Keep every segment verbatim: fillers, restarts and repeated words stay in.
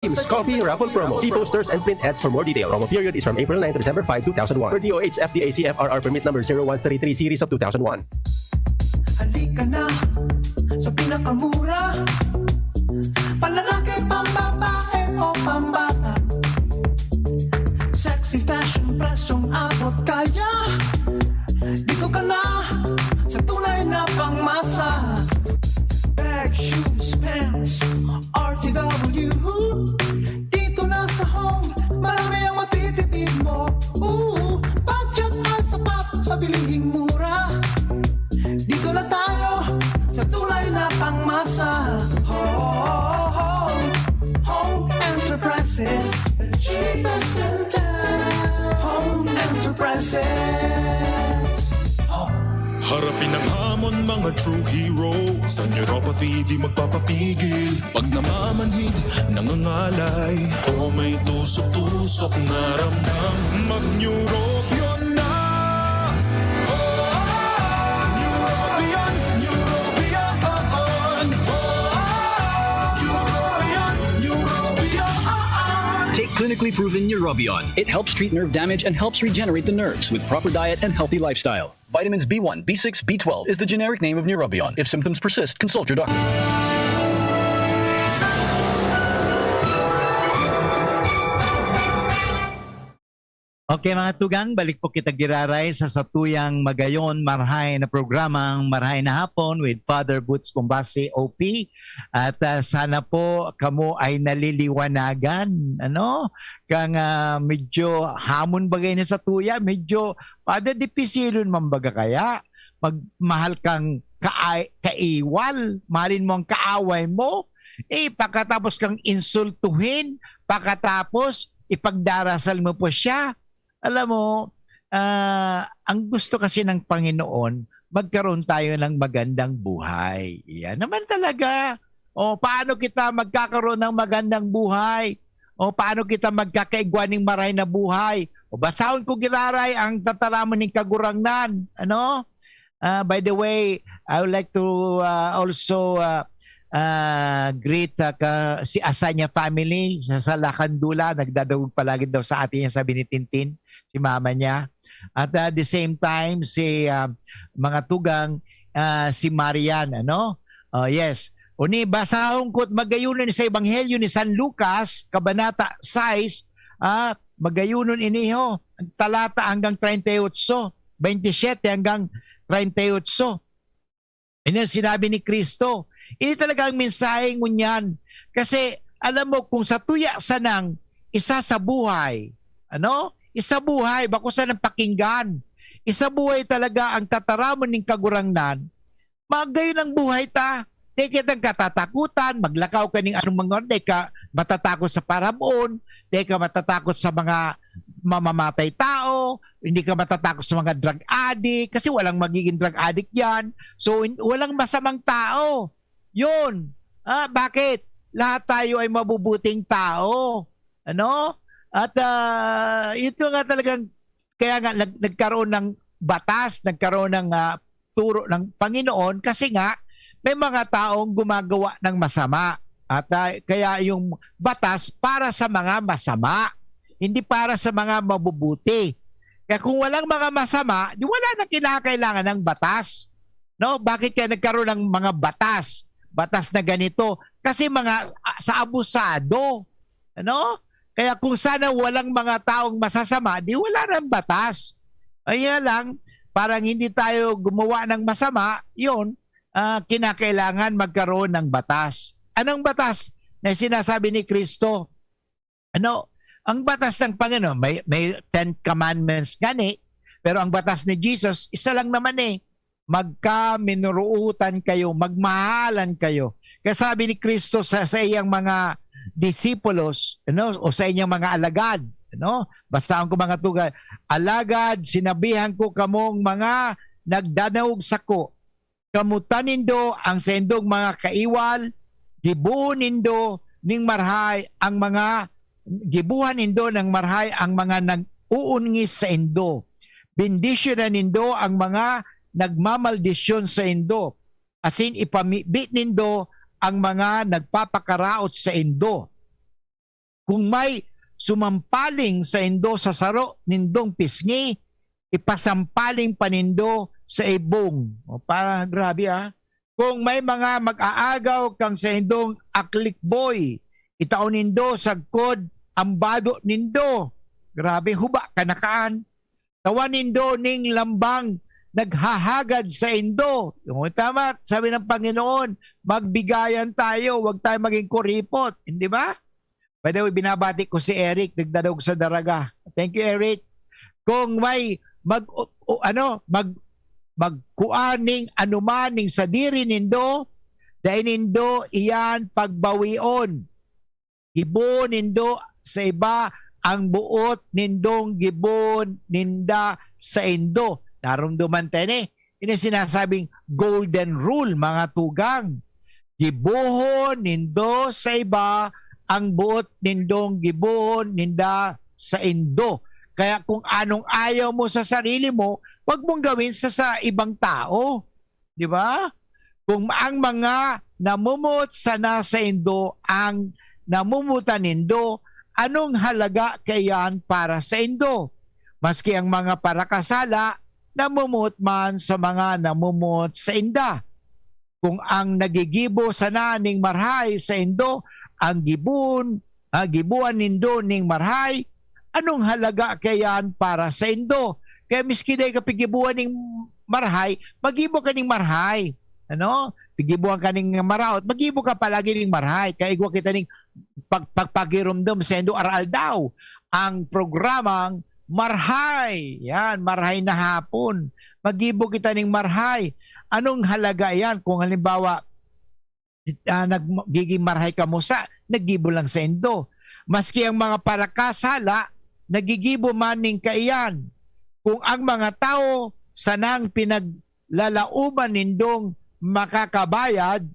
Teams Coffee Raffle Promo. See posters and print ads for more details. Promo period is from April nine to December five, two thousand one. Per D O H F D A C F R R permit number zero one three three series of two thousand one. Halika na sa pinakamura. Panlalaki, pambabae o pambata. Sexy fashion, presyong abot kaya. Dito ka na sa tunay na pangmasa. Bag, shoes, pants, R T W. Dito na sa Home, marami ang matitipid mo. Ooh, budget ay sapat sa bilihing mura. Dito na tayo sa tunay na pangmasa. Home, Home Enterprises, the cheapest in town. Home Enterprises. Home. Harapin ang hamon, mga true hero. Sa neuropathy di magpapapigil. Pag namamanhid, nangangalay, o may tusok-tusok na ramdam, mag-Neurobion na! Oh, Neurobion, Neurobion, oh, oh. Neurobion, Neurobion, oh, oh. Take clinically proven Neurobion. It helps treat nerve damage and helps regenerate the nerves with proper diet and healthy lifestyle. Vitamins B one, B six, B twelve is the generic name of Neurobion. If symptoms persist, consult your doctor. Okay, mga tugang, balik po kita giraray sa satuyang magayon, marhay na programang Marhay na Hapon with Father Boots Bombasi, O P. At ah, sana po kamo ay naliliwanagan, ano? Kang ah, medyo hamon bagay na satuya, medyo, Father, dipisilon man baga kaya? Magmahal kang kaay, kaiwal, mahalin mo ang kaaway mo, eh, pagkatapos kang insultuhin, pagkatapos ipagdarasal mo po siya. Alam mo, ah, ang gusto kasi ng Panginoon, magkaroon tayo ng magandang buhay. Yan naman talaga. O, paano kita magkakaroon ng magandang buhay? O, paano kita magkakaigwa ning maray na buhay? O, basahon ko giraray ang tataramon ning Kagurangnan. Ano? Ah, by the way, I would like to ah, also ah, ah, greet ah, ka, si Asanya family sa, sa Lakandula. Nagdadagog palagi daw sa atin yan, sabi ni Tintin, si mama niya. At ah, the same time, si ah, mga tugang, ah, si Marian, ano? Oh, yes. Uni, basahon ko't magayunon sa Ebanghelyo ni San Lucas, Kabanata sais, ah, magayunon iniho, talata hanggang treinta y ocho, twenty-siete hanggang treinta y ocho. Ini ang sinabi ni Kristo. Ini talaga ang mensahe ngunyan. Kasi, alam mo, kung satuya sanang isa sa buhay, ano? Isa buhay, bako sanang pakinggan. Isa buhay talaga ang tataramon ning Kagurangnan, magayon ang buhay ta. Di kitang katatakutan, maglakaw ka ning anong mga, di ka matatakot sa parabon, di ka matatakot sa mga mamamatay tao, hindi ka matatakot sa mga drug addict, kasi walang magiging drug addict yan. So, in- walang masamang tao. Yun. Ah, bakit? Lahat tayo ay mabubuting tao. Ano? At ah, ito nga talagang, kaya nga nag- nagkaroon ng batas, nagkaroon ng ah, turo ng Panginoon kasi nga may mga taong gumagawa ng masama. At ah, kaya yung batas para sa mga masama, hindi para sa mga mabubuti. Kaya kung walang mga masama, di wala nang kinakailangan ng batas. No? Bakit kaya nagkaroon ng mga batas? Batas na ganito. Kasi mga ah, sa abusado. Ano? Kaya kung sana walang mga taong masasama, di wala nang batas. Kaya lang, parang hindi tayo gumawa ng masama, yun, ah, kinakailangan magkaroon ng batas. Anong batas na sinasabi ni Kristo? Ano? Ang batas ng Panginoon, may, may Ten Commandments gani, pero ang batas ni Jesus, isa lang naman eh, magkaminuruutan kayo, magmahalan kayo. Kaya sabi ni Kristo sa, sa iyang mga disipulos, ano, o sa inyang mga alagad, ano, basahon ko mga tugang, "Alagad, sinabihan ko kamong mga nagdanaog sako, kamutan nindo ang saindong mga kaiwal, gibohon nindo ning marhay ang mga, gibuhan nindo ng marhay ang mga nag-uunngis saindo. Bendisyonan nindo ang mga nagmamaldisyon saindo, asin ipamibi nindo ang mga nagpapakaraot saindo." kung may sumampaling saindo sa saro nindong pisngi, ipasampaling pa nindo sa ibong. O, pa, grabe, ah. Kung may mga mag-aagaw kan saindong aklikboy, itao nindo sagkod ang bado nindo. Grabe, huba ka na kaan. Tawan nindo ning lambang naghahagad saindo. Yung tama, sabi ng Panginoon, "Magbigayan tayo, huwag tayo maging kuripot." Hindi ba? By the way, binabati ko si Eric, nagdadog sa Daraga. Thank you, Eric. Kung may mag, o, o, ano, mag, magkuan ning anuman ning sadiri nindo, dai nindo iyan pagbawion. Gibohon nindo sa iba ang boot nindong gibohon ninda saindo. Naromdoman ta ini? Ini sinasabing golden rule, mga tugang. Gibohon nindo sa iba ang boot nindong gibohon ninda saindo. Kaya kung anong ayaw mo sa sarili mo, wag mong gawin sa, sa ibang tao. Di ba? Kung ang mga namumuot sana saindo ang namumutan nindo, anong halaga kaiyan para saindo? Maski ang mga parakasala, namumuot man sa mga namumuot sainda. Kung ang nagigibo sana ning marhay saindo, ang gibon, ah, gibuan nindo ning marhay, anong halaga kaiyan para saindo? Kaya miski dai ka pigibuan ning marhay, magibo ka ning marhay. Ano? Pigibuan ka ning maraot, magibo ka palagi ning marhay. Kaya igwa kita ning pag-, pagpagiromdom saindo aroaldaw. Ang programang Marhay. Yan, marhay na hapon. Magibo kita ning marhay. Anong halaga yan? Kung halimbawa, ah, nag-, gigin marhay kamo sa, naggibo lang saindo. Maski ang mga parakasala, nagigibo man ning kaiyan. Kung ang mga tawo sanang pinaglalaoban nindong makakabayad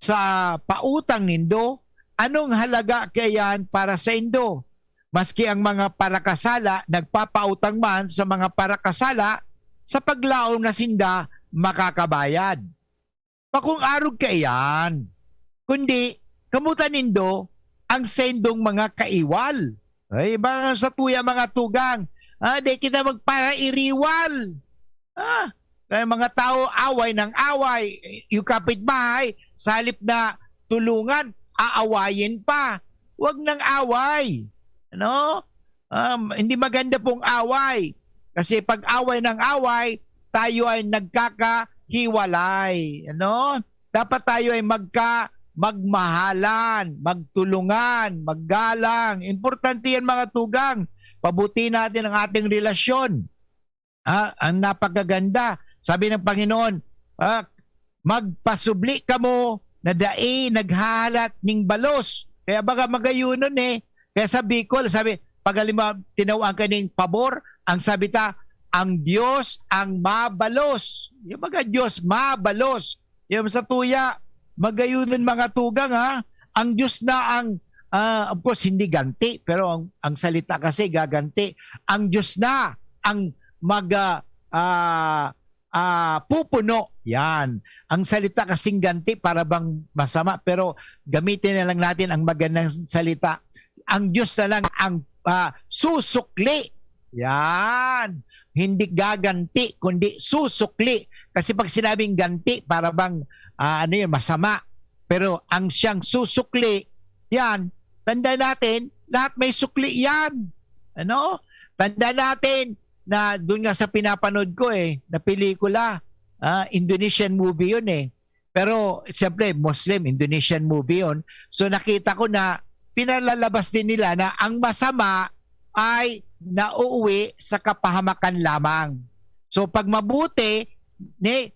sa pautang nindo, anong halaga kaiyan para saindo? Maski ang mga parakasala nagpapautang man sa mga parakasala sa paglaom na sinda makakabayad. Bakong arog kaiyan, kundi kamutan nindo ang saindong mga kaiwal. Ay, ba sa tuya mga tugang, ah, di kita magparairiwal. Ah, kaya mga tao, away ng away, yung kapitbahay, sa halip na tulungan, aawayin pa. Wag nang away. Ano? Um, hindi maganda pong away. Kasi pag away ng away, tayo ay nagkakahiwalay. Ano? Dapat tayo ay magka-, magmahalan, magtulungan, maggalang. Importante yan, mga tugang. Pabuti natin ang ating relasyon. Ah, ang napakaganda. Sabi ng Panginoon, ah, "Magpasubli kamo na dai naghahalat ning balos." Kaya baga magayunon eh. Kaya sa Bicol, sabi, pag halimbawa, tinawaan ka ning pabor, ang sabi ta, "Ang Diyos ang mabalos." Yung mga Diyos mabalos. Yung sa tuya, magayunon mga tugang ha. Ang Diyos na ang, ah, of course, hindi ganti, pero ang, ang salita kasi gaganti. Ang Diyos na ang mag, ah, ah, ah, pupuno. Yan. Ang salita kasing ganti para bang masama, pero gamitin na lang natin ang magandang salita. Ang Diyos na lang ang, ah, susukli. Yan. Hindi gaganti, kundi susukli. Kasi pag sinabing ganti, para bang, ah, ano yun, masama. Pero ang siyang susukli, yan, tanda natin, lahat may sukli yan. Ano? Tanda natin na doon nga sa pinapanood ko eh, na pelikula, ah, Indonesian movie yun eh. Pero, siyempre, Muslim, Indonesian movie yun. So, nakita ko na pinalalabas din nila na ang masama ay nauuwi sa kapahamakan lamang. So, pag mabuti, ni,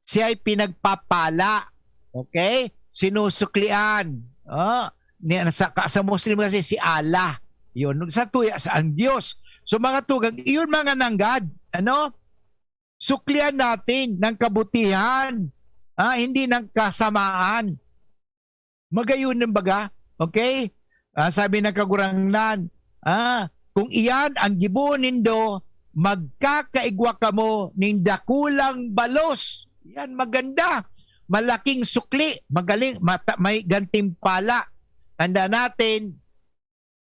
siya ay pinagpapala. Okay? Sinusuklian. Oh, ni, sa, sa Muslim kasi si Allah. Yun. Sa tuya, sa ang Diyos. So, mga tugang, iyon mga nanggad. Ano? Suklian natin ng kabutihan, ah, hindi ng kasamaan. Magayunon baga, okay? Ah, sabi ng Kagurangnan, ah, "Kung iyan ang gibohon nindo, magkakaigwa kamo nin dakulang balos." Yan, maganda. Malaking sukli, magaling, mata-, may gantimpala. Tanda natin,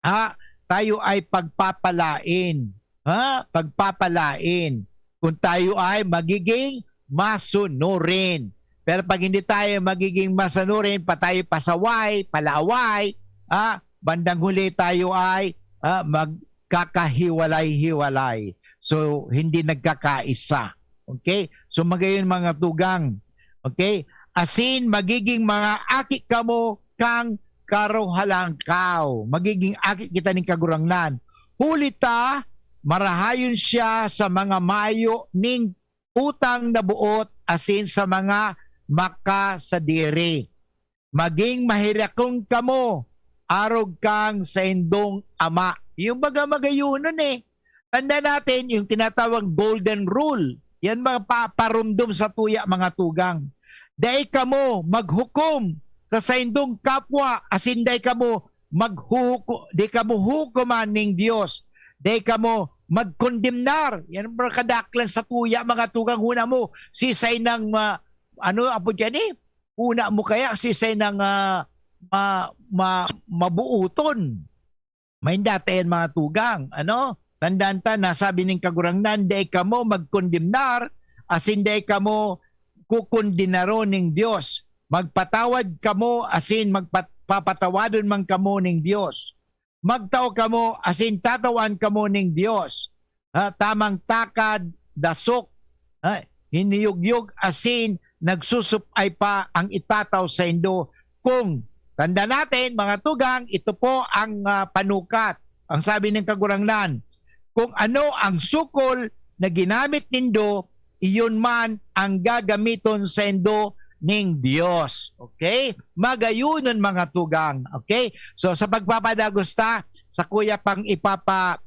Ha? Tayo ay pagpapalain. Ha? Pagpapalain. Kung tayo ay magiging masunurin. Pero pag hindi tayo magiging masunurin, pa tayo pasaway, palaway, ha? Bandang huli tayo ay, ha? Magkakahiwalay-hiwalay. So, hindi nagkakaisa. Okay? So, magayon mga tugang. Okay? Asin, magiging mga aki kamo kan Karo Halangkaw. Magiging aki kita nin Kagurangnan. Huli ta, marahayon siya sa mga mayo ning utang na boot asin sa mga makasadiri. Maging mahirakon kamo, arog kan saindong ama. Yung baga magayonon eh. Tanda natin yung tinatawag golden rule. Yan mga pa-, parumdom sa tuya, mga tugang. Dai kamo maghukom sa saindong kapwa, asin dai kamo maghuhuko-, dai kamo hukoman ning Dios. Dai kamo magkondemnar. Yan mga kadaklan sa tuya, mga tugang, huna mo. Sisay nang, ah, ano, apo dyan eh? Huna mo kaya sisay nang, ah, ma-, ma-, mabuoton. May dati yan, mga tugang, ano? Tandaan ta, nasabi ning Kagurangnan, "Dai kamo magkondemnar, asin dai kamo kukondenaron ning Dios. Magpatawad kamo, asin magpat-, papatawadon man kamo ning Dios. Magtao kamo, asin tatawan kamo ning Dios." Ha, tamang takad, dasok, ha, hiniyugyog asin nagsusupay pa ang itataw saindo. Kung, tanda natin, mga tugang, ito po ang, ah, panukat. Ang sabi ng Kagurangnan, "Kung ano ang sukol na ginamit nindo, iyon man ang gagamiton saindo ning Dios." Okay? Magayonon, mga tugang. Okay? So, sa pagpapadagos ta, sa kuya pang ipapa-,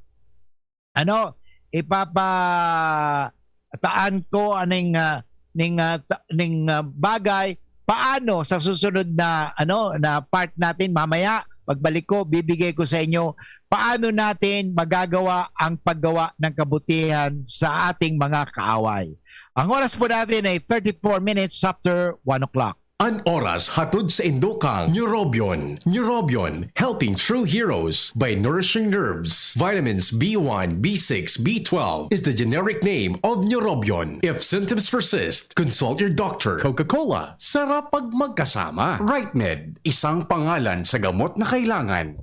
ano, ipapa-, taan ko aning, ah, ning, ah, ta-, ning, ah, bagay, paano sa susunod na, ano, na part natin mamaya, pagbalik ko, bibigay ko sa inyo paano natin magagawa ang paggawa ng kabutihan sa ating mga kaaway. Ang oras po natin ay thirty-four minutes after one o'clock. An oras hatod saindo kan Neurobion. Neurobion, helping true heroes by nourishing nerves. Vitamins B one, B six, B twelve is the generic name of Neurobion. If symptoms persist, consult your doctor. Coca-Cola, sarap pag magkasama. Right Med, isang pangalan sa gamot na kailangan.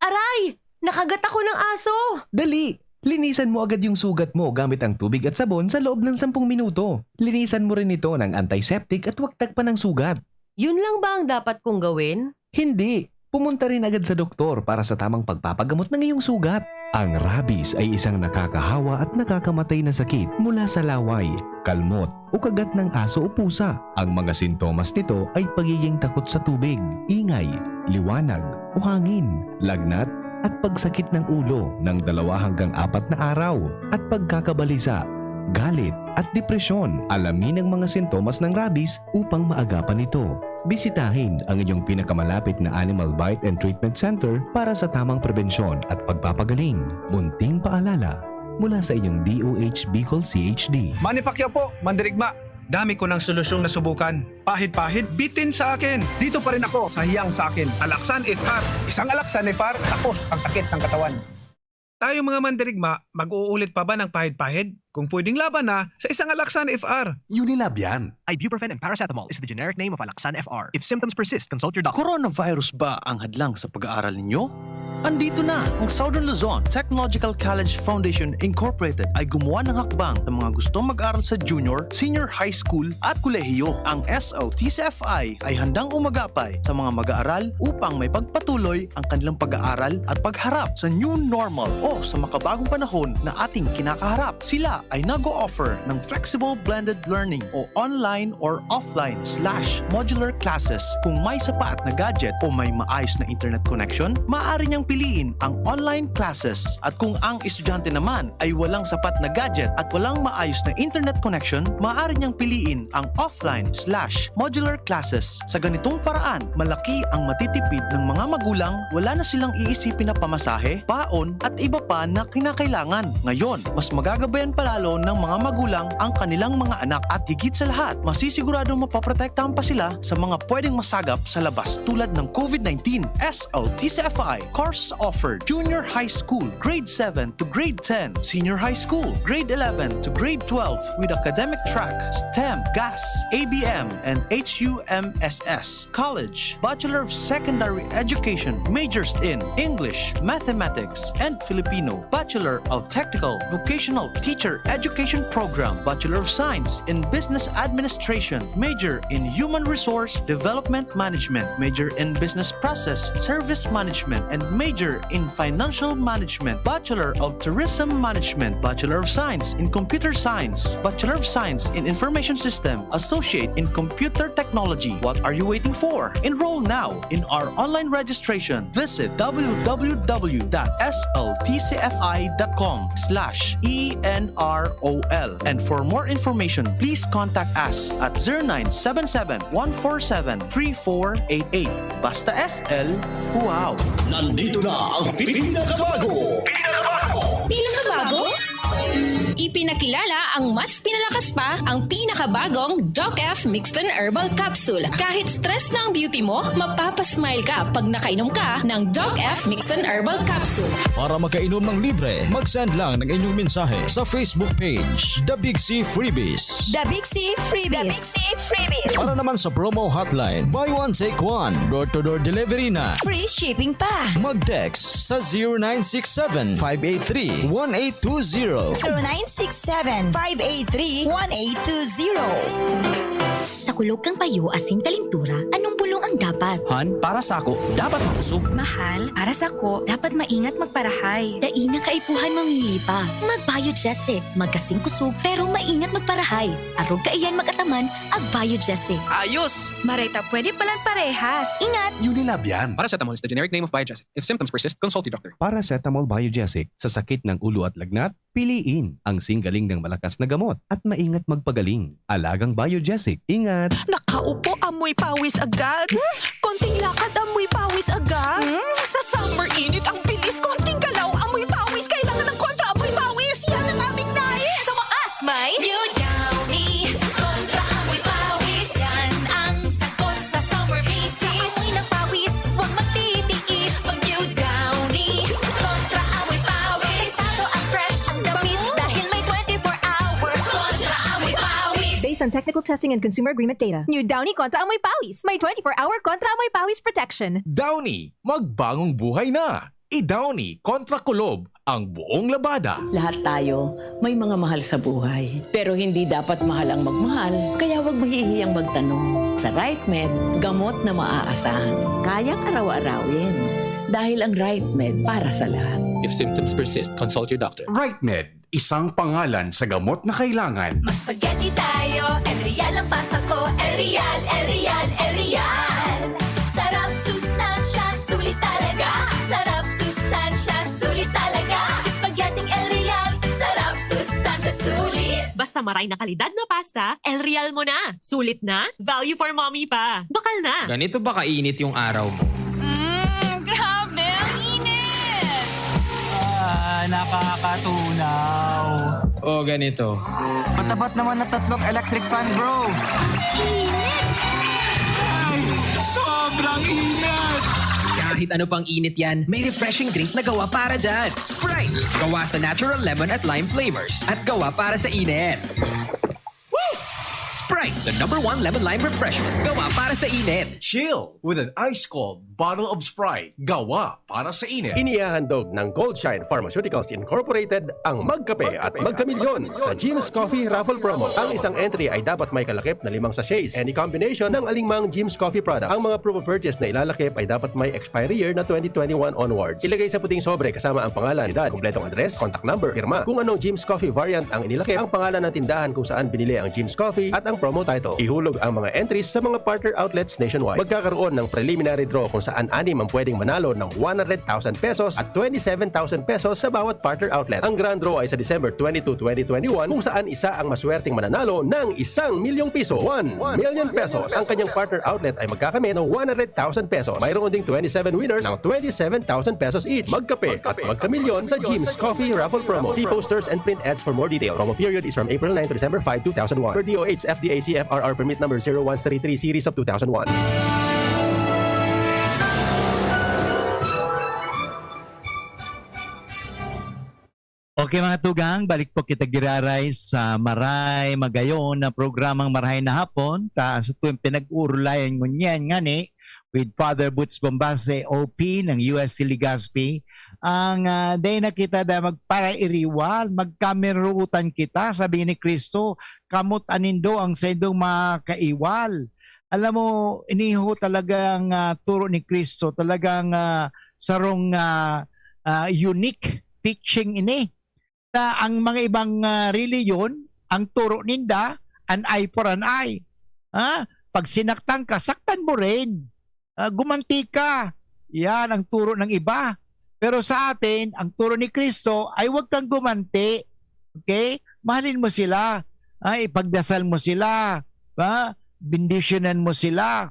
Aray! Nakagat ako ng aso! Dali! Linisan mo agad yung sugat mo gamit ang tubig at sabon sa loob ng sampung minuto. Linisan mo rin ito ng antiseptic at huwag tagpan ng sugat. Yun lang ba ang dapat kong gawin? Hindi. Pumunta rin agad sa doktor para sa tamang pagpapagamot ng iyong sugat. Ang rabies ay isang nakakahawa at nakakamatay na sakit mula sa laway, kalmot, o kagat ng aso o pusa. Ang mga sintomas nito ay pagiging takot sa tubig, ingay, liwanag, o hangin, lagnat, at pagsakit ng ulo ng dalawa hanggang apat na araw, at pagkakabalisa, galit, at depresyon. Alamin ang mga sintomas ng rabies upang maagapan ito. Bisitahin ang inyong pinakamalapit na Animal Bite and Treatment Center para sa tamang prebensyon at pagpapagaling. Munting paalala mula sa inyong D O H Bicol C H D. Manny Pacquiao po, mandirigma. Dami ko ng solusyong nasubukan. Pahid-pahid, bitin sa akin. Dito pa rin ako sa hiyang sa akin. Alaxan F R. Isang Alaxan F R, tapos ang sakit ng katawan. Tayong mga mandirigma, mag-uulit pa ba ng pahid-pahid? Kung pwedeng laban na, sa isang Alaxan F R. Unilab yan. Ibuprofen and paracetamol is the generic name of Alaxan F R. If symptoms persist, consult your doctor. Coronavirus ba ang hadlang sa pag-aaral ninyo? Andito na! Ang Southern Luzon Technological College Foundation Incorporated ay gumawa ng hakbang sa mga gustong mag-aral sa junior, senior high school at kolehiyo. Ang S L T C F I ay handang umagapay sa mga mag-aaral upang maipagpatuloy ang kanilang pag-aaral at pagharap sa new normal o sa makabagong panahon na ating kinakaharap. Sila ay nag-o-offer ng flexible blended learning o online or offline slash modular classes. Kung may sapat na gadget o may maayos na internet connection, maaari niyang piliin ang online classes. At kung ang estudyante naman ay walang sapat na gadget at walang maayos na internet connection, maaari niyang piliin ang offline slash modular classes. Sa ganitong paraan, malaki ang matitipid ng mga magulang, wala na silang iisipin na pamasahe, baon, at iba pa na kinakailangan. Ngayon, mas magagabayan pa lalo ng mga magulang ang kanilang mga anak at higit sa lahat, masisigurado mapoprotektahan pa sila sa mga pwedeng masagap sa labas tulad ng COVID nineteen. S L T C F I course offered Junior High School, Grade seven to Grade ten, Senior High School, Grade eleven to Grade twelve with academic track, STEM, GAS, A B M, and H U M S S. College, Bachelor of Secondary Education, majors in English, Mathematics, and Filipino, Bachelor of Technical Vocational Teacher Education Program, Bachelor of Science in Business Administration, major in Human Resource Development Management, major in Business Process Service Management, and major in Financial Management, Bachelor of Tourism Management, Bachelor of Science in Computer Science, Bachelor of Science in Information System, Associate in Computer Technology. What are you waiting for? Enroll now in our online registration. Visit w w w dot s l t c f i dot com slash e n r o l. And for more information, please contact us at zero nine seven seven, one four seven, three four eight eight. Basta S L, wow! Nandito na ang pinakabago! Pinakabago? Ipinakilala ang mas pinalakas pa, ang pinakabagong Doc F Mixton Herbal Capsule. Kahit stress na ang beauty mo, mapapasmile ka pag nakainom ka ng Doc F Mixton Herbal Capsule. Para makainom ng libre, mag-send lang ng inyong mensahe sa Facebook page, The Big C Freebies. The Big C Freebies. Para naman sa promo hotline, buy one, take one, door-to-door delivery na. Free shipping pa. Mag-text sa zero nine six seven, five eight three, one eight two zero. zero nine six seven, five eight three, one eight two zero. Sa kulog kan payo asin kalintura, anong bulong ang dapat? Han, para sako, dapat makusog. Mahal, para sako, dapat maingat magparahay. Dai na kaipuhan mamili pa. Mag-Biogesic, magkasing kusog pero maingat magparahay. Arog kaiyan mag-ataman, ag-Biogesic. Ayos! Maray ta pwede palan parehas. Ingat! Unilab yan. Paracetamol is the generic name of Biogesic. If symptoms persist, consult your doctor. Paracetamol Biogesic sa sakit ng ulo at lagnat, piliin ang singgaling ng malakas na gamot at maingat magpagaling. Alagang Biogesic, ingat! Nakaupo, amoy pawis agad. Konting lakad, amoy pawis agad. Sa summer init, ang bilis. Konting galaw, amoy pawis. Kailangan ng kontra amoy pawis. Yan ang aming nais. Sa wakas, may New Downy, kontra amoy pawis. Yan ang sagot sa summer misis. Amoy ng pawis, huwag magtitiis. Mag New Downy, kontra amoy pawis. Delikado at fresh ang damit dahil may twenty-four hour kontra amoy pawis. Based on technical testing and consumer agreement data. New Downy kontra amoy pawis. May twenty-four hour kontra amoy pawis protection. Downy, magbangong buhay na! I-Downy kontra kulob ang buong labada. Lahat tayo may mga mahal sa buhay. Pero hindi dapat mahal ang magmahal, kaya huwag mahihiyang magtanong. Sa RightMed, gamot na maaasahan. Kayang araw-arawin. Dahil ang RightMed para sa lahat. If symptoms persist, consult your doctor. RightMed, isang pangalan sa gamot na kailangan. Mag-spaghetti tayo, El Real ang pasta ko. El Real, El Real, El Real. Sarap, sustansya, sulit talaga. Sarap, sustansya, sulit talaga. Spaghetti El Real, sarap, sustansya, sulit. Basta maray na kalidad na pasta, El Real mo na. Sulit na, value for mommy pa. Bakal na! Ganito ba kainit yung araw mo? Mm, grabe, ang init! Ah, nakakatunaw. O ganito. Matapat naman na tatlong electric fan, bro. Sobrang init! Kahit ano pang init yan, may refreshing drink na gawa para dyan. Sprite! Gawa sa natural lemon at lime flavors. At gawa para sa init. Sprite, the number one lemon lime refreshment. Gawa para sa init. Chill with an ice cold bottle of Sprite. Gawa para sa init. Inihahandog ng Goldshine Pharmaceuticals Incorporated ang Magkape at Magkamilyon sa Jim's Coffee Raffle Promo. Ang isang entry ay dapat may kalakip na limang sachets. Any combination ng alingmang Jim's Coffee product. Ang mga proof of purchase na ilalakip ay dapat may expiry year na twenty twenty-one onwards. Ilagay sa puting sobre kasama ang pangalan, edad, kompletong address, contact number, pirma. Kung anong Jim's Coffee variant ang inilakip, ang pangalan ng tindahan kung saan binili ang Jim's Coffee at ang promo title. Ihulog ang mga entries sa mga partner outlets nationwide. Magkakaroon ng preliminary draw kung saan anim ang pwedeng manalo ng one hundred thousand pesos at twenty-seven thousand pesos sa bawat partner outlet. Ang grand draw ay sa December twenty-two, twenty twenty-one, kung saan isa ang maswerteng mananalo ng isang milyong piso, one million pesos. Ang kanyang partner outlet ay magkakamit ng one hundred thousand pesos. Mayroon ding twenty-seven winners ng twenty-seven thousand pesos each. Magkape at magkamilyon sa Jim's Coffee Raffle Promo. See posters and print ads for more details. Promo period is from April nine to December five, two thousand one. Per D O H F D A C F R R permit number zero one three three series of two thousand one. Okay, mga tugang, balik po kita giraray sa Maray Magayon na programang Marahay na Hapon. Ta sa tuwing pinag-uurulayan ngunyan ngani with Father Boots Bombase, O P ng U S T Legazpi, ang uh, day na kita da magparairiwal, magkamiruutan kita, sabi ni Kristo, kamot anindo ang saindong mga kaiwal. Alam mo, iniho talagang uh, turo ni Kristo, talagang uh, sarong uh, uh, unique teaching ini. Na ang mga ibang uh, reliyon, ang turo ninda, an eye for an eye. Ha? Pag sinaktan ka, saktan mo rin. Uh, gumanti ka. Yan ang turo ng iba. Pero sa atin, ang turo ni Kristo ay huwag kang gumanti. Okay? Mahalin mo sila. Ay, ipagdasal mo sila. Ha? Bendisyonan mo sila.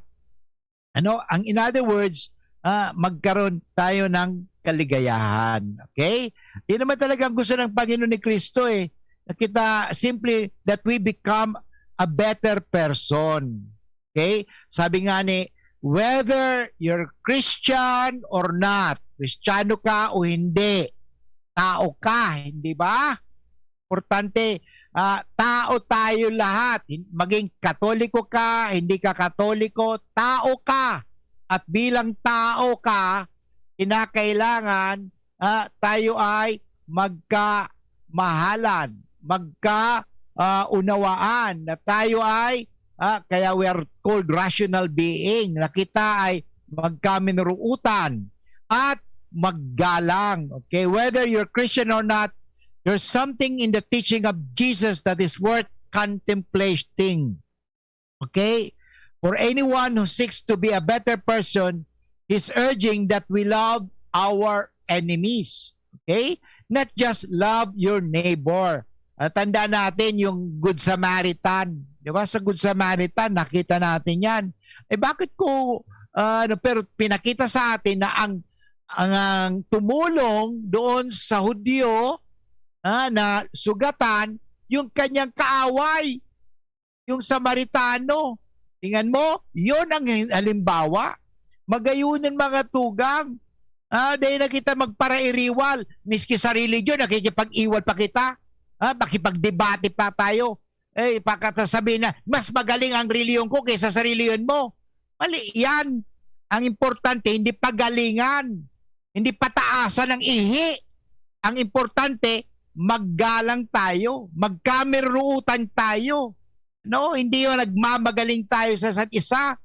Ano, ang in other words, uh, magkaroon tayo ng kaligayahan. Okay? Yan naman talaga ang gusto ng Panginoon ni Kristo eh. Kita simply that we become a better person. Okay? Sabi nga ni, whether you're Christian or not, Kristiyano ka o hindi, tao ka, hindi ba? Importante, uh, tao tayo lahat. Maging katoliko ka, hindi ka katoliko, tao ka. At bilang tao ka, kinakailangan uh, tayo ay magkamahalan, magka uh, unawaan, na tayo ay uh, kaya we are called rational being, na kita ay magkaminuruutan at maggalang. Okay, whether you're Christian or not, there's something in the teaching of Jesus that is worth contemplating. Okay? For anyone who seeks to be a better person, he's urging that we love our enemies. Okay? Not just love your neighbor. Uh, tanda natin yung Good Samaritan. Di ba? Sa Good Samaritan, nakita natin yan. Eh bakit ko, uh, ano, pero pinakita sa atin na ang, ang, ang tumulong doon sa Hudyo uh, na sugatan, yung kanyang kaaway, yung Samaritano. Tingnan mo, yon ang halimbawa. Magayunan mga tugang. Ah, dahil na kita magparairiwal, miski sa religion, nakikipag-iwal pa kita. Ah, makipagdebate pa tayo. Eh, pagkatasabi na, mas magaling ang reliyon ko kaysa sa reliyon mo. Mali yan. Ang importante, hindi pagalingan. Hindi pataasan ang ihi. Ang importante, maggalang tayo. Magkamiruutan tayo. No, hindi yung nagmamagaling tayo sa isa't isa.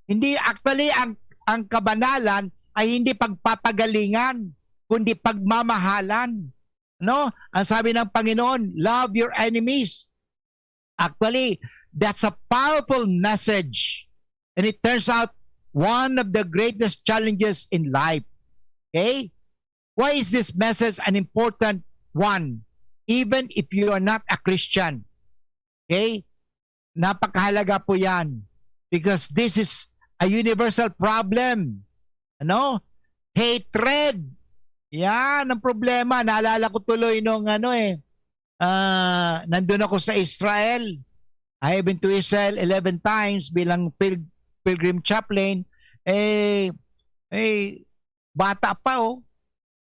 Hindi, actually, ang, ang kabanalan ay hindi pagpapagalingan, kundi pagmamahalan. No? Ang sabi ng Panginoon, love your enemies. Actually, that's a powerful message. And it turns out one of the greatest challenges in life. Okay? Why is this message an important one? Even if you are not a Christian. Okay? Napakahalaga po yan. Because this is a universal problem. Ano? Hatred. Yan ang problema. Naalala ko tuloy nung ano eh, uh, nandun ako sa Israel. I have been to Israel eleven times bilang pil- pilgrim chaplain. Eh, eh, bata pa oh.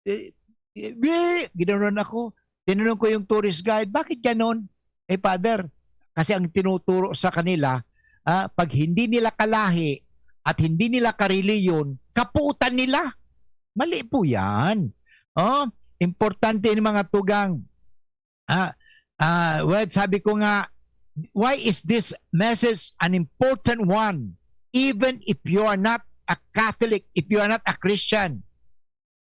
Eh, eh, ginanon ako. Tinanong ko yung tourist guide, bakit ganon? Eh, Father, kasi ang tinuturo sa kanila, ah, pag hindi nila kalahi at hindi nila kareliyon, kapuutan nila. Mali po yan. Oh, importante yung mga tugang. Ah, ah, well, sabi ko nga, why is this message an important one? Even if you are not a Catholic, if you are not a Christian.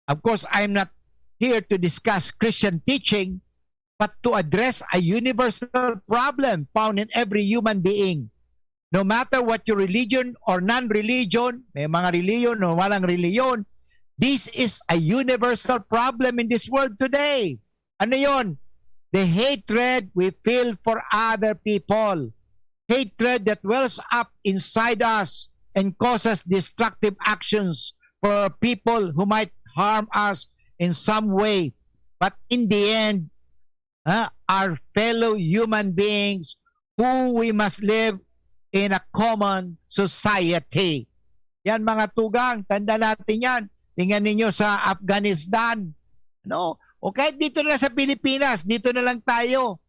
Of course, I'm not here to discuss Christian teaching, but to address a universal problem found in every human being. No matter what your religion or non-religion, may mga reliyon o walang reliyon, this is a universal problem in this world today. Ano yon? The hatred we feel for other people. Hatred that wells up inside us and causes destructive actions for people who might harm us in some way. But in the end, ha, are fellow human beings who we must live in a common society. Yan, mga tugang, tanda natin yan. Tingnan ninyo sa Afghanistan, no? O kahit dito na sa Pilipinas, dito na lang tayo.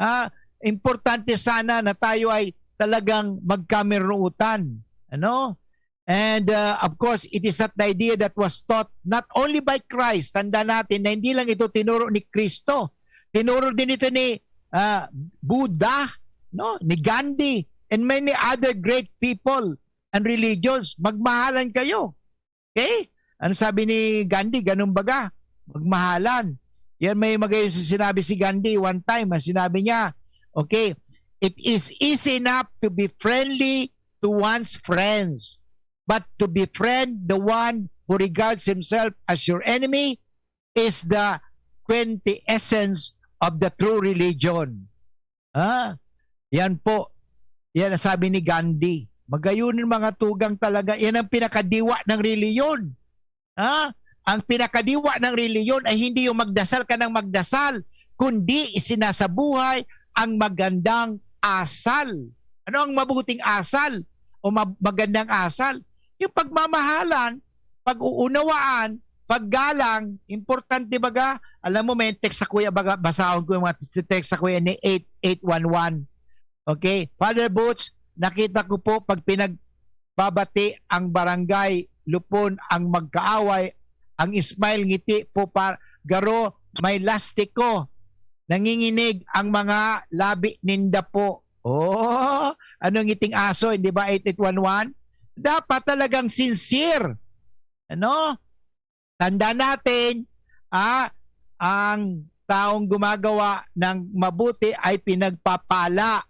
Ah, importante sana na tayo ay talagang magkamiruutan, ano? And, uh, of course, it is that idea that was taught not only by Christ. Tanda natin na hindi lang ito tinuro ni Kristo. Tinuro din ito ni, uh, Buddha, no? Ni Gandhi, and many other great people and religions. Magmahalan kayo. Okay? Ano sabi ni Gandhi? Ganun baga, magmahalan. Yan, may magayon sa sinabi si Gandhi one time. Ang sinabi niya, okay, "It is easy enough to be friendly to one's friends, but to befriend the one who regards himself as your enemy is the quintessence of the true religion." Ha? Yan po. Yan ang sabi ni Gandhi. Magayon, mga tugang, talaga. Yan ang pinakadiwa ng reliyon. Ha? Ang pinakadiwa ng reliyon ay hindi yung magdasal ka ng magdasal, kundi isinasabuhay ang magandang asal. Ano ang mabuting asal o ma-, magandang asal? Yung pagmamahalan, pag-uunawaan, paggalang, importante baga. Alam mo, may text sa kuya, baga, basahon ko yung mga text sa kuya ni eight eight one one. Okay? Father Butch, nakita ko po pag pinagbabati ang barangay, lupon ang magkaaway, ang smile, ngiti po pa, garo, may lastiko. Nanginginig ang mga labi ninda po. Oh, anong ngiting aso, hindi ba, eight eight one one? Dapat talagang sincere. Ano? Tanda natin, ah, ang taong gumagawa ng mabuti ay pinagpapala.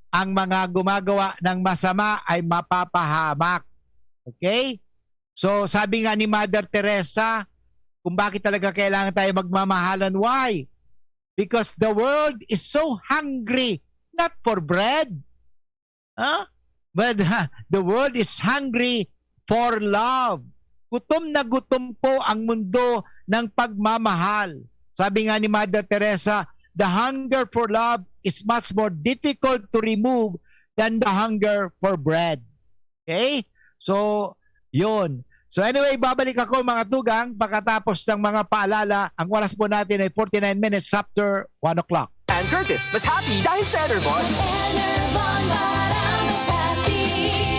Ang mga gumagawa ng masama ay mapapahamak. Okay? So, sabi nga ni Mother Teresa, kung bakit talaga kailangan tayo magmamahalan, why? Because the world is so hungry, not for bread, ha? But, ha, the world is hungry for love. Gutom na gutom po ang mundo ng pagmamahal. Sabi nga ni Mother Teresa, "The hunger for love is much more difficult to remove than the hunger for bread." Okay? So, yun. So anyway, babalik ako, mga tugang, pagkatapos ng mga paalala. Ang oras po natin ay forty-nine minutes after one o'clock. And Curtis, mas happy dahil sa Enervon. Enervon, para mas happy.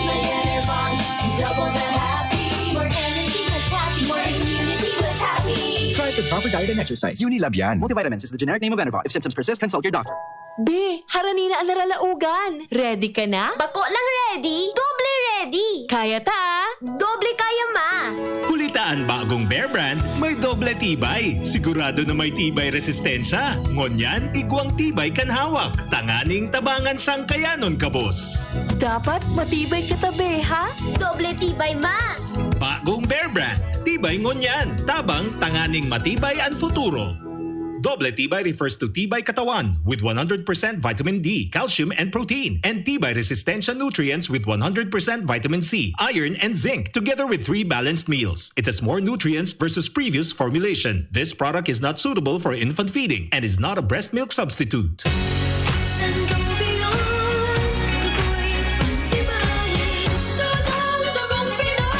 May Enervon, double the happy. More energy, mas happy. More immunity, mas happy. Try it with proper diet and exercise. Unilab yan. Multivitamins is the generic name of Enervon. If symptoms persist, consult your doctor. Be, harani na an naralaogan. Ready ka na? Bako lang ready, doble ready. Kaya ta, ah. Doble kaya, ma. Huli ta an bagong Bear Brand, may doble tibay. Sigurado na may tibay resistensya. Ngunyan, igwang tibay kan hawak. Tanganing tabangan siyang kayanon kabos. Dapat matibay ka ta, be, ha? Doble tibay, ma. Bagong Bear Brand. Tibay ngunyan. Tabang tanganing matibay an futuro. Doble tibay refers to tibay katawan with one hundred percent vitamin D, calcium, and protein, and tibay resistensya nutrients with one hundred percent vitamin C, iron, and zinc, together with three balanced meals. It has more nutrients versus previous formulation. This product is not suitable for infant feeding and is not a breast milk substitute. Sangobion, tukoy, pag-ibahin, sunod, dugong Pinoy.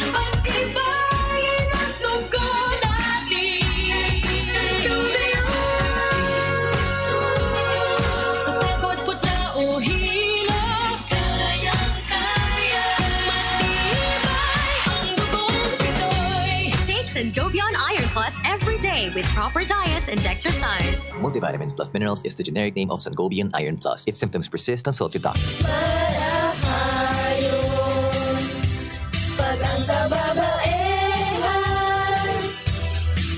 Pag-ibahin ang dugo natin. Sangobion, sa pekot, putla o hilo, kayang-kaya. Matibay ang dugong Pinoy. Take Sangobion Iron Plus every day with proper diet and exercise. Multivitamins plus minerals is the generic name of Sangobion Iron Plus. If symptoms persist, consult your doctor. Marahayon, pag ang kababaehan,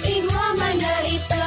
igwa man na ito.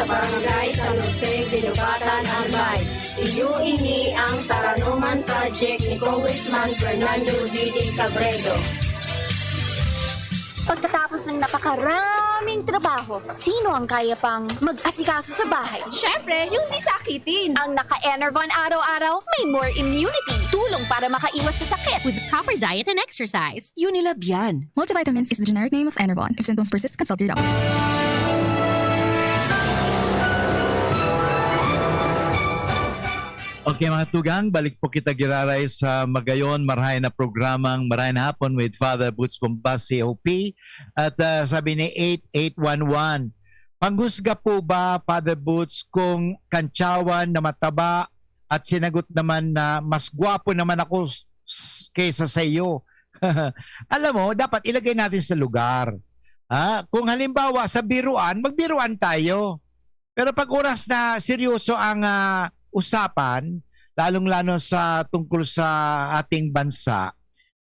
Barangay San Jose, Guinobatan, Albay. Iyo ini ang Taranuman Project ni Congressman Fernando Didi Cabredo. Pagkatapos ng napakaraming trabaho, sino ang kaya pang mag-asikaso sa bahay? Siyempre, yung di sakitin. Ang naka-Enervon araw-araw, may more immunity. Tulong para makaiwas sa sakit. With proper diet and exercise. Unilab yan. Multivitamins is the generic name of Enervon. If symptoms persist, consult your doctor. Okay, mga tugang, balik po kita giraray sa Magayon, marahay na programang Marahay na Hapon with Father Boots Bombasi, O P. At ah, sabi ni eight eight one one, panghusga po ba, Father Boots, kung kantsawan na mataba at sinagot naman na mas gwapo naman ako s- s- kaysa sa iyo? Alam mo, dapat ilagay natin sa lugar. Ha? Kung halimbawa, sa biruan, magbiruan tayo. Pero pag oras na seryoso ang ah, usapan, lalong-lalo sa tungkol sa ating bansa,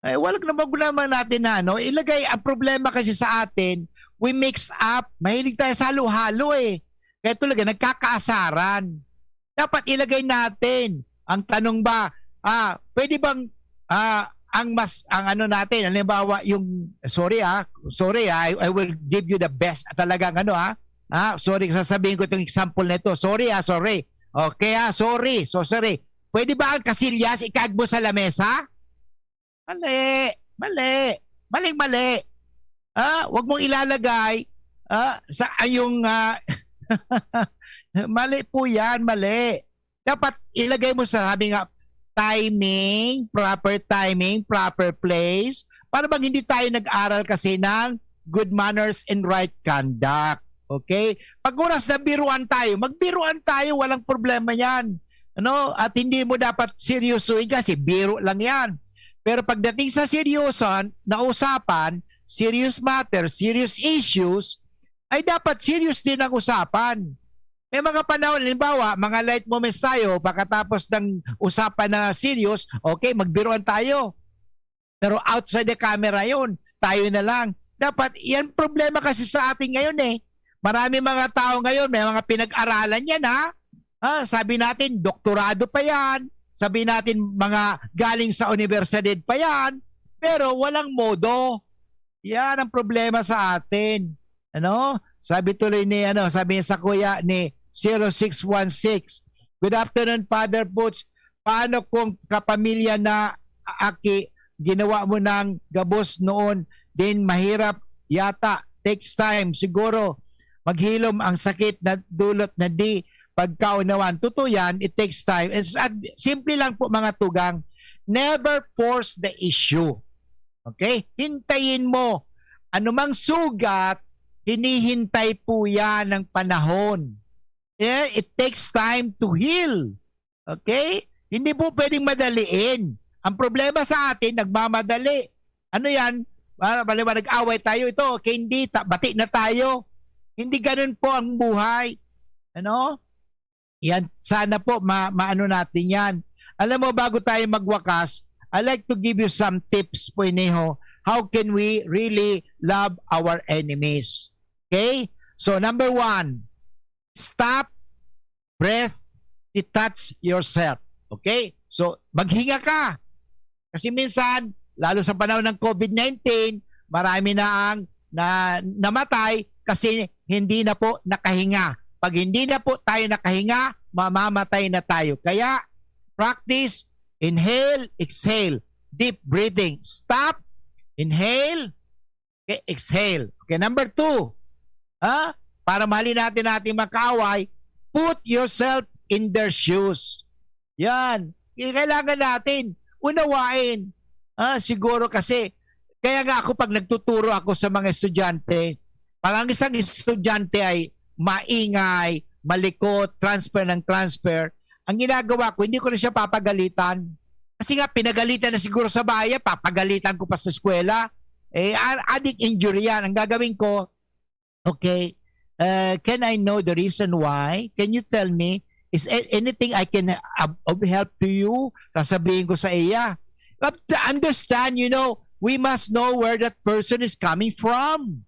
eh, walang naman natin na ano, ilagay ang problema kasi sa atin, we mix up, mahilig tayo sa halo-halo eh. Kaya talaga, nagkakaasaran. Dapat ilagay natin, ang tanong ba, ah, pwede bang ah, ang mas ang ano natin, halimbawa yung, sorry ah, sorry ah, I, I will give you the best, talagang ano ah, ah, sorry, sasabihin ko itong example na ito, sorry ah, sorry, okay ah, sorry, so sorry, pwede ba ang kasilyas ikagbo sa lamesa? Mali, mali, maling mali. Ah, wag mong ilalagay ah, sa ay, yung ah, mali po yan, mali. Dapat ilagay mo sa, sabi nga, timing, proper timing, proper place, para bang hindi tayo nag-aral kasi ng good manners and right conduct. Okay? Pag oras na biruan tayo, magbiruan tayo, walang problema yan. Ano? At hindi mo dapat seryosohin kasi biro lang yan. Pero pagdating sa seryosan na usapan, serious matter, serious issues, ay dapat serious din ang usapan. May mga panahon, halimbawa, mga light moments tayo, pagkatapos ng usapan na serious, okay, magbiruan tayo. Pero outside the camera yon, tayo na lang. Dapat, yan problema kasi sa atin ngayon eh. Marami mga tao ngayon, may mga pinag-aralan yan ha. Ah, sabi natin, doktorado pa yan. Sabi natin, mga galing sa universidad pa yan. Pero walang modo. Yan ang problema sa atin. Ano? Sabi tuloy ni, ano, sabi niya sa kuya ni zero six one six, "Good afternoon, Father Boots. Paano kung kapamilya na aki, ginawa mo ng gabos noon, din mahirap yata, takes time, siguro maghilom ang sakit na dulot na di pagkaunawan." Totoo yan, it takes time. It's, at simple lang po mga tugang, never force the issue. Okay? Hintayin mo. Anumang sugat, hinihintay po yan ng panahon. Eh, it takes time to heal. Okay? Hindi po pwedeng madaliin. Ang problema sa atin, nagmamadali. Ano yan? Para baliwa, nag-away tayo. Ito, okay, hindi. Ta- bati na tayo. Hindi ganun po ang buhay. Ano? Yan, sana po ma maano natin yan. Alam mo, bago tayo magwakas, I like to give you some tips po, ineho. How can we really love our enemies? Okay? So, number one, stop, breath, detach yourself. Okay? So, maghinga ka. Kasi minsan, lalo sa panahon ng COVID nineteen, marami na ang na, namatay kasi hindi na po nakahinga. Pag hindi na po tayo nakahinga, mamamatay na tayo. Kaya, practice, inhale, exhale, deep breathing. Stop, inhale, okay, exhale. Okay, number two, ha? Para mahalin natin ating makaaway, put yourself in their shoes. Yan. Kailangan natin unawain. Ah, siguro kasi, kaya nga ako pag nagtuturo ako sa mga estudyante, pag ang isang estudyante ay maingay, malikot, transfer ng transfer, ang ginagawa ko, hindi ko na siya papagalitan. Kasi nga, pinagalitan na siguro sa bahay, papagalitan ko pa sa eskwela. Eh, adik injury yan. Ang gagawin ko, okay, uh, can I know the reason why? Can you tell me? Is a- anything I can uh, of help to you? Sasabihin ko sa iya. But to understand, you know, we must know where that person is coming from.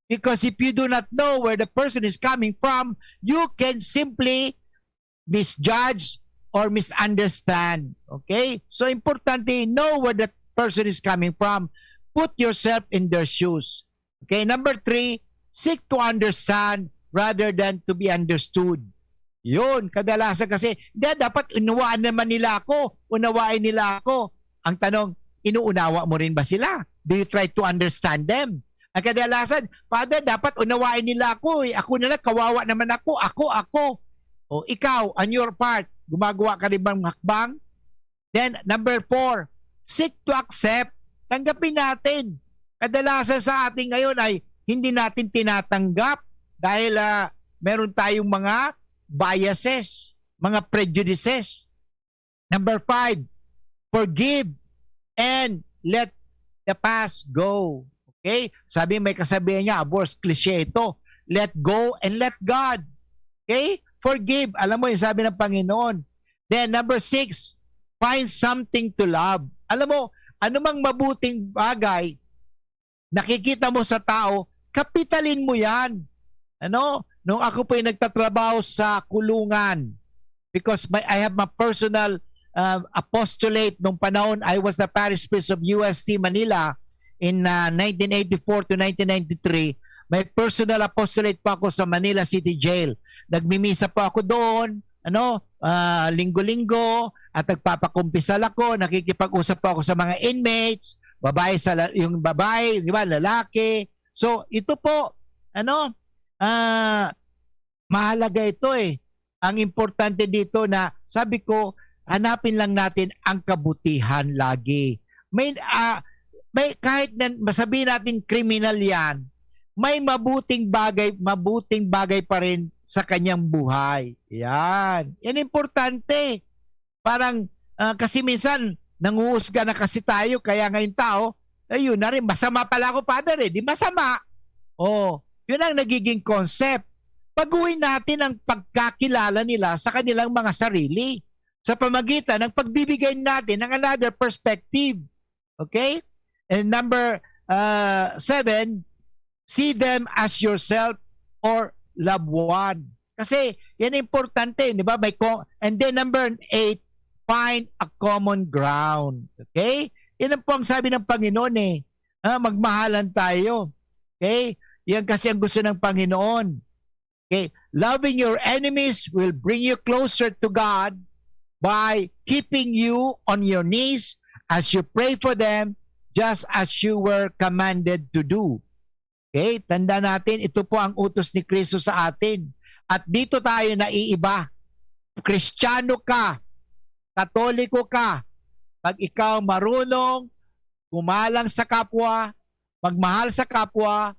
Because if you do not know where the person is coming from, you can simply misjudge or misunderstand. Okay? So, importante, know where that person is coming from. Put yourself in their shoes. Okay? Number three, seek to understand rather than to be understood. Yun, kadalasan kasi, "Hindi, dapat unawaan naman nila ako, unawain nila ako." Ang tanong, inuunawa mo rin ba sila? Do you try to understand them? Ang kadalasan, "Father, dapat unawain nila ako eh. Ako na lang, kawawa naman ako. Ako, ako." O ikaw, on your part, gumagawa ka rin bang hakbang? Then, number four, seek to accept. Tanggapin natin. Kadalasan sa atin ngayon ay hindi natin tinatanggap dahil, ah, meron tayong mga biases, mga prejudices. Number five, forgive and let the past go. Okay? Sabi, may kasabihan niya, of course, cliche ito, "Let go and let God." Okay? Forgive. Alam mo yung sabi ng Panginoon. Then, number six, find something to love. Alam mo, anumang mabuting bagay nakikita mo sa tao, kapitalin mo yan. Ano? Nung ako po'y nagtatrabaho sa kulungan, because my, I have my personal, uh, apostolate nung panahon I was the parish priest of U S T Manila in, uh, nineteen eighty-four to nineteen ninety-three, may personal apostolate pa ako sa Manila City Jail. Nagmimisa po ako doon, ano, ah, linggo-linggo, at nagpapakumpisal ako, nakikipag-usap po ako sa mga inmates, babae sa la-, yung babae, yung iba, lalaki. So, ito po, ano, ah, mahalaga ito eh. Ang importante dito na, sabi ko, hanapin lang natin ang kabutihan lagi. May, ah, may, kahit na masabi natin kriminal yan, may mabuting bagay, mabuting bagay pa rin sa kanyang buhay. Yan. Yan importante. Parang, ah, kasi minsan, nanguhusga na kasi tayo, kaya nga yung tao, "Ayun na rin, masama pala ako, Father, eh. Di masama." Oh, yun ang nagiging concept. Baguhin natin ang pagkakilala nila sa kanilang mga sarili sa pamagitan ng pagbibigay natin ng another perspective. Okay? And number, ah, seven, see them as yourself or loved one. Kasi yan ang importante, di ba? May co-, and then number eight, find a common ground. Okay? Yan ang po ang sabi ng Panginoon eh. Ah, magmahalan tayo. Okay? Yan kasi ang gusto ng Panginoon. Okay? Loving your enemies will bring you closer to God by keeping you on your knees as you pray for them, just as you were commanded to do. Okay? Tanda natin, ito po ang utos ni Kristo sa atin. At dito tayo naiiba. Kristiyano ka, Katoliko ka, pag ikaw marunong gumalang sa kapwa, magmahal sa kapwa,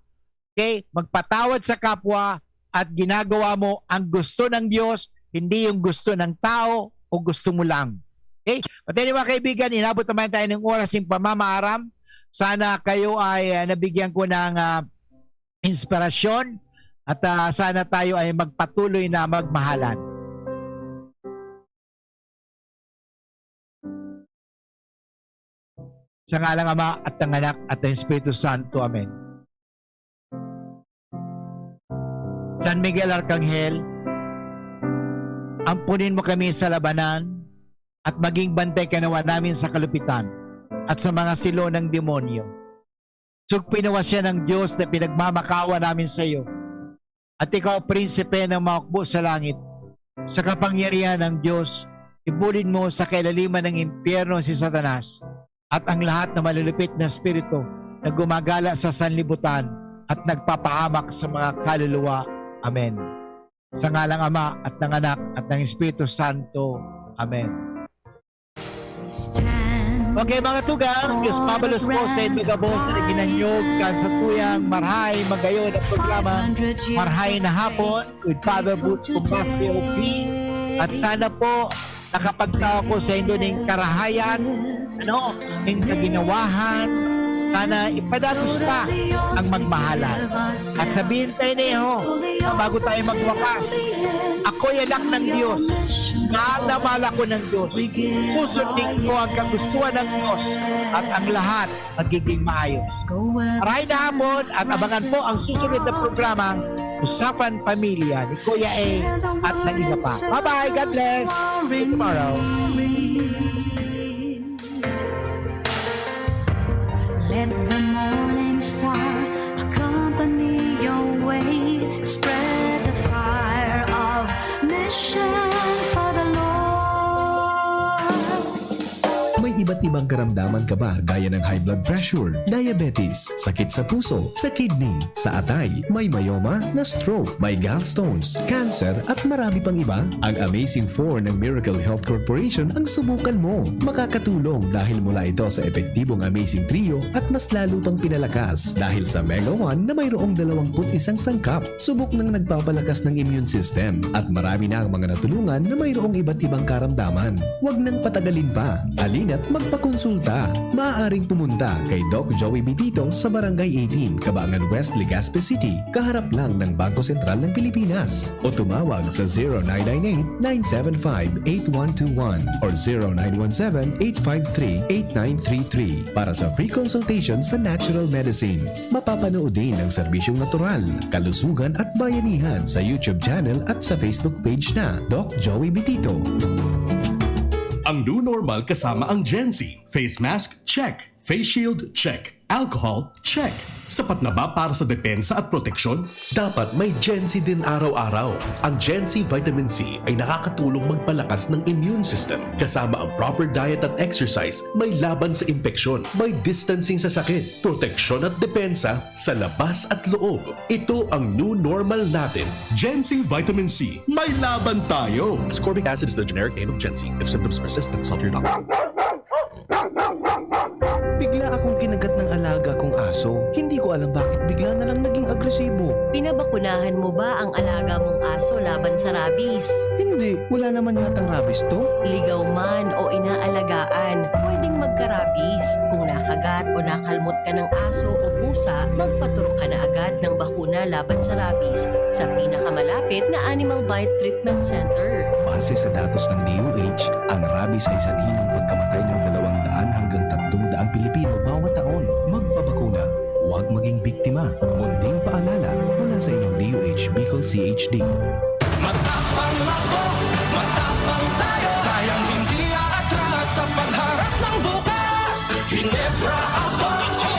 okay, magpatawad sa kapwa, at ginagawa mo ang gusto ng Diyos, hindi yung gusto ng tao o gusto mo lang. Okay? But anyway, mga kaibigan, inabot naman tayo ng oras ng pamamaaram. Sana kayo ay, ah, nabigyan ko ng, ah, inspirasyon at, ah, sana tayo ay magpatuloy na magmahalan. Sa ngalang Ama at ng Anak at ng Espiritu Santo. Amen. San Miguel Arcangel, ampunin mo kami sa labanan at maging bantay ka nawa namin sa kalupitan at sa mga silo ng demonyo. Sugpin nawa siya ng Diyos na pinagmamakawa namin sa iyo. At ikaw, prinsipe ng mga hukbo sa langit, sa kapangyarihan ng Diyos, ibulid mo sa kailaliman ng impyerno si Satanas at ang lahat na malulupit na espiritu na gumagala sa sanlibutan at nagpapahamak sa mga kaluluwa. Amen. Sa ngalang Ama at ng Anak at ng Espiritu Santo. Amen. Okay, mga tugang, Diyos mabalos po sa indo gabos sa ginanyog kan sa tuyang marhay, magayon na programa, Marhay na Hapon with Father Boots Kumbase O P. At sana po nakapagtao ko sa indo ning karahayan, ano, ning kaginawahan, Sana ipadalos ta ang magmahalan. At sabihin tayo niyo, bago tayo magwakas, "Ako'y anak ng Diyos. Mahal na mahal ako ng Diyos. Susundin ko ang kagustuhan ng Diyos at ang lahat magiging maayos." Maray na hapon at abangan po ang susunod na programang Usapan Pamilya ni Kuya A at ng iba pa. Bye-bye. God bless. See you tomorrow. Let the morning star accompany your way. Spread the fire of mission for the Lord. May iba't ibang karamdaman ka ba gaya ng high blood pressure, diabetes, sakit sa puso, sa kidney, sa atay, may myoma, na stroke, may gallstones, cancer at marami pang iba? Ang Amazing four ng Miracle Health Corporation ang subukan mo. Makakatulong dahil mula ito sa epektibong Amazing Trio at mas lalo pang pinalakas dahil sa Mega one na mayroong dalawampu't isang sangkap. Subok nang nagpapalakas ng immune system at marami na ang mga natulungan na mayroong iba't ibang karamdaman. Huwag nang patagalin pa. Halina't magpakonsulta. Maaaring pumunta kay Doc Joey Bitito sa Barangay eighteen, Cabangan West, Legazpi City, kaharap lang ng Bangko Sentral ng Pilipinas. O tumawag sa zero nine nine eight, nine seven five, eight one two one or zero nine one seven, eight five three, eight nine three three para sa free consultation sa natural medicine. Mapapanood din ang serbisyong natural, kalusugan at bayanihan sa YouTube channel at sa Facebook page na Doc Joey Bitito. Ang new normal kasama ang Gen Z. Face mask, check. Face shield, check. Alcohol, check. Sapat na ba para sa depensa at proteksyon? Dapat may Gen Z din araw-araw. Ang Gen Z Vitamin C ay nakakatulong magpalakas ng immune system. Kasama ang proper diet at exercise, may laban sa impeksyon, may distancing sa sakit, proteksyon at depensa sa labas at loob. Ito ang new normal natin. Gen Z Vitamin C, may laban tayo! Ascorbic acid is the generic name of Gen Z. If symptoms persist, consult your doctor. Bigla akong kinagat ng alaga kong aso. Hindi ko alam bakit bigla na lang naging agresibo. Pinabakunahan mo ba ang alaga mong aso laban sa rabies? Hindi, wala naman yatang rabies to. Ligaw man o inaalagaan, pwedeng magka-rabies. Kung nakagat o nakalmot ka ng aso o pusa, magpaturok ka na agad ng bakuna laban sa rabies sa pinakamalapit na Animal Bite Treatment Center. Base sa datos ng D O H, ang rabies ay sanhi ng pagkamatay ng dalawang daan hanggang tatlong daang Pilipino bawat taon. Magpabakuna, huwag maging biktima. Munting paalala mula sa inyong D O H Bicol C H D. Matapang ako, matapang tayo. Kayang hindi aatras sa pagharap ng bukas. Hinebra ako,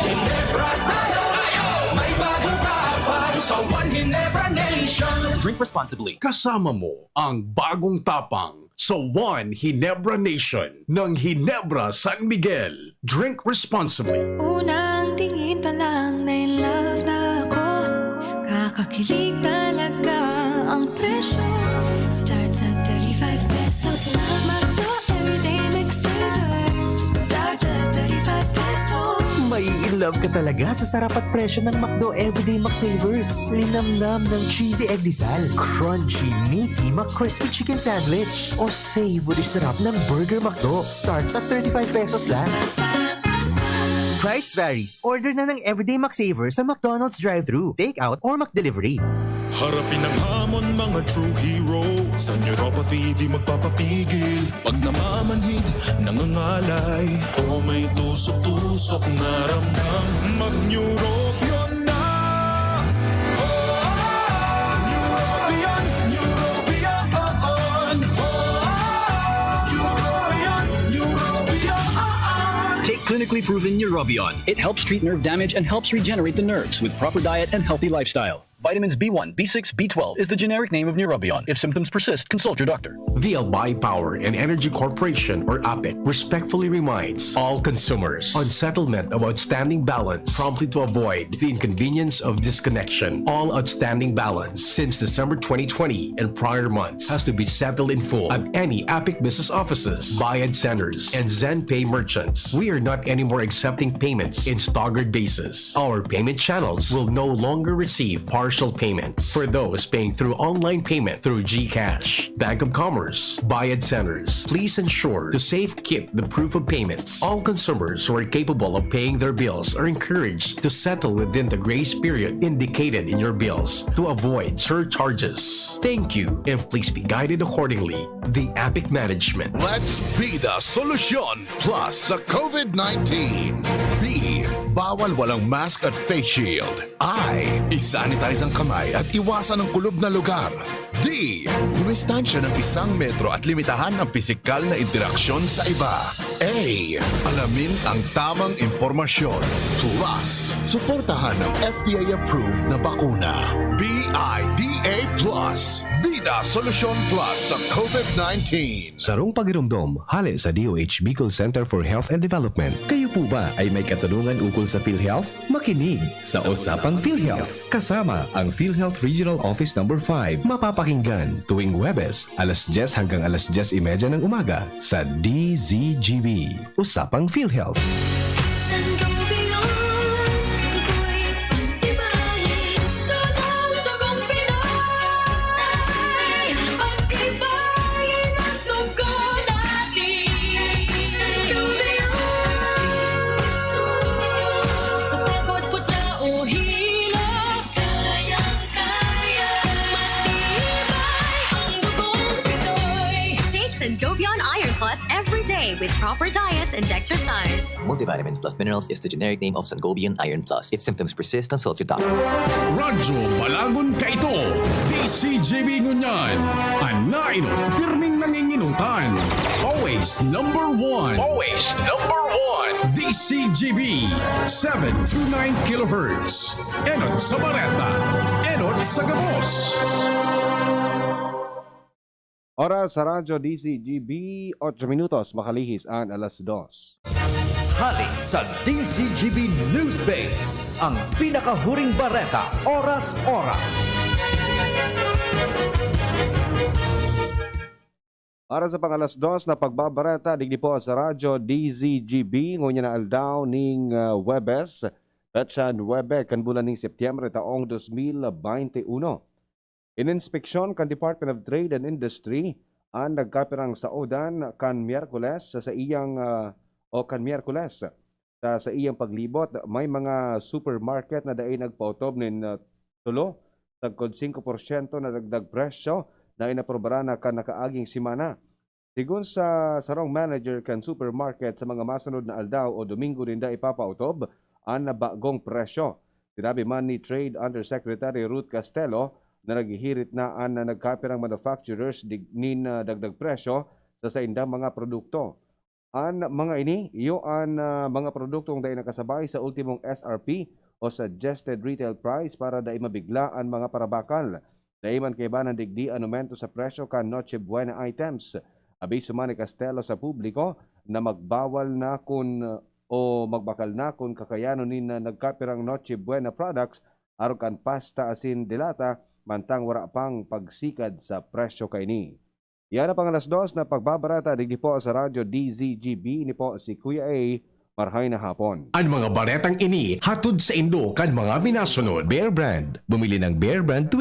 Hinebra tayo. May bagong tapang sa One Hinebra Nation. Drink responsibly. Kasama mo ang bagong tapang sa One Hinebra Nation ng Hinebra San Miguel. Drink responsibly. Unang tingin pa lang na in love na ako. Kakakilig talaga ang presyo. Starts at thirty-five pesos lang. McDo Everyday McSavers. Starts at thirty-five pesos. Mai-in love ka talaga sa sarap at presyo ng McDo Everyday McSavers. Linamnam ng cheesy egg disal, crunchy, meaty, McCrispy chicken sandwich, o savory sarap ng Burger McDo. Starts at thirty-five pesos lang. Price varies. Order na ng Everyday McSaver sa McDonald's drive-thru, take-out, or McDelivery. Harapin ang hamon, mga true hero. Sa neuropathy, di magpapapigil. Pag namamanhid, nangangalay. O may tusok-tusok na ramdam. Mag-Neurobion na! Oh, Neurobion, Neurobion, oh, oh. Neurobion, Neurobion, oh, oh. Take clinically proven Neurobion. It helps treat nerve damage and helps regenerate the nerves with proper diet and healthy lifestyle. Vitamins B one, B six, B twelve is the generic name of Neurobion. If symptoms persist, consult your doctor. The Albay Power and Energy Corporation, or APEC, respectfully reminds all consumers on settlement of outstanding balance promptly to avoid the inconvenience of disconnection. All outstanding balance since December twenty twenty and prior months has to be settled in full at any APEC business offices, Bayad Centers, and ZenPay merchants. We are not anymore accepting payments in staggered basis. Our payment channels will no longer receive partial partial payments. For those paying through online payment through GCash, Bank of Commerce, Bayad Centers, please ensure to safe keep the proof of payments. All consumers who are capable of paying their bills are encouraged to settle within the grace period indicated in your bills to avoid surcharges. Thank you, and please be guided accordingly. The Apic Management. Let's be the solution plus sa COVID nineteen. B, bawal walang mask at face shield. I, isanitize ang kamay at iwasan ang kulob na lugar. D, dumistansya ng isang metro at limitahan ang pisikal na interaksyon sa iba. A, alamin ang tamang impormasyon. Plus, suportahan ang F D A-approved na bakuna. B I D A plus. Bida Solusyon Plus sa COVID nineteen. Sarong pagiromdom, hale sa D O H Bicol Center for Health and Development. Kayo po ba ay may katanungan ukol sa PhilHealth? Makinig sa Usapang PhilHealth, kasama ang PhilHealth Regional Office Number five. Mapapakinggan tuwing Huwebes, alas dyes hanggang alas dyes y media ng umaga sa D Z G B. Usapang PhilHealth. Sangobion, dugo'y pag-ibahin. Sunod dugong Pinoy, pag-ibahin ang dugo natin. Sangobion, sa pagod, putla o hilo, kayang-kaya. Matibay ang dugong Pinoy. Take Sangobion Iron Plus every day with proper diet and exercise. Multivitamins plus minerals is the generic name of Sangobion Iron Plus. If symptoms persist, consult your doctor. Radyo Balagon kaito, D Z G B ngunyan. An nainot, pirming nanginginutan. Always number one. Always number one. D Z G B, seven two nine kilohertz. Enot sa Bareta, enot sa gabos. Oras sa Radyo D Z G B, otso minutos makalihis an alas dos. Hale sa D Z G B News Base, ang pinakahuring bareta, oras-oras. Oras sa pang-alas dos na pagbabareta, digdi po sa Radyo D Z G B, ngunyan na aldaw ning, ah, Huwebes, petsa nuebe kan bulan ning Setyembre, taong dos mil baynte uno. Ininspeksyon kan Department of Trade and Industry an nagkapirang saodan kan Miyerkules sa, sa iyang, ah, o kan Miyerkules sa, sa iyang paglibot. May mga supermarket na dai nagpaotob nin, ah, tulo sagkod singko porsyento na dagdag presyo na inaprobaran na kan nakaaging semana. Sigon sa sarong manager kan supermarket, sa mga masunod na aldaw o Domingo ninda ipapaotob an bagong presyo. Sinabi man ni Trade Undersecretary Ruth Castelo na naghihirit na an nagkapirang manufacturers dig-, nin, ah, dagdag presyo sa saindang mga produkto. An mga ini, iyo an, ah, mga produktong dai nakasabay sa ultimong S R P o suggested retail price para dai mabigla an mga parabakal. Dai man kaiba nang digdi an aumento sa presyo kan Noche Buena items. Abiso man ni Castelo sa publiko na magbawal na kun, o magbakal na kun kakayanon nin nagkapirang Noche Buena products, arog kan pasta asin de lata, mantang wara pang pagsikad sa presyo kaini. Yan ang pang-alas dos na pagbabareta digdi po sa Radyo D Z G B. Ini po si Kuya A. Marhay na hapon. An mga baretang ini hatod saindo kan mga minasunod. Bear Brand. Bumili ng Bear Brand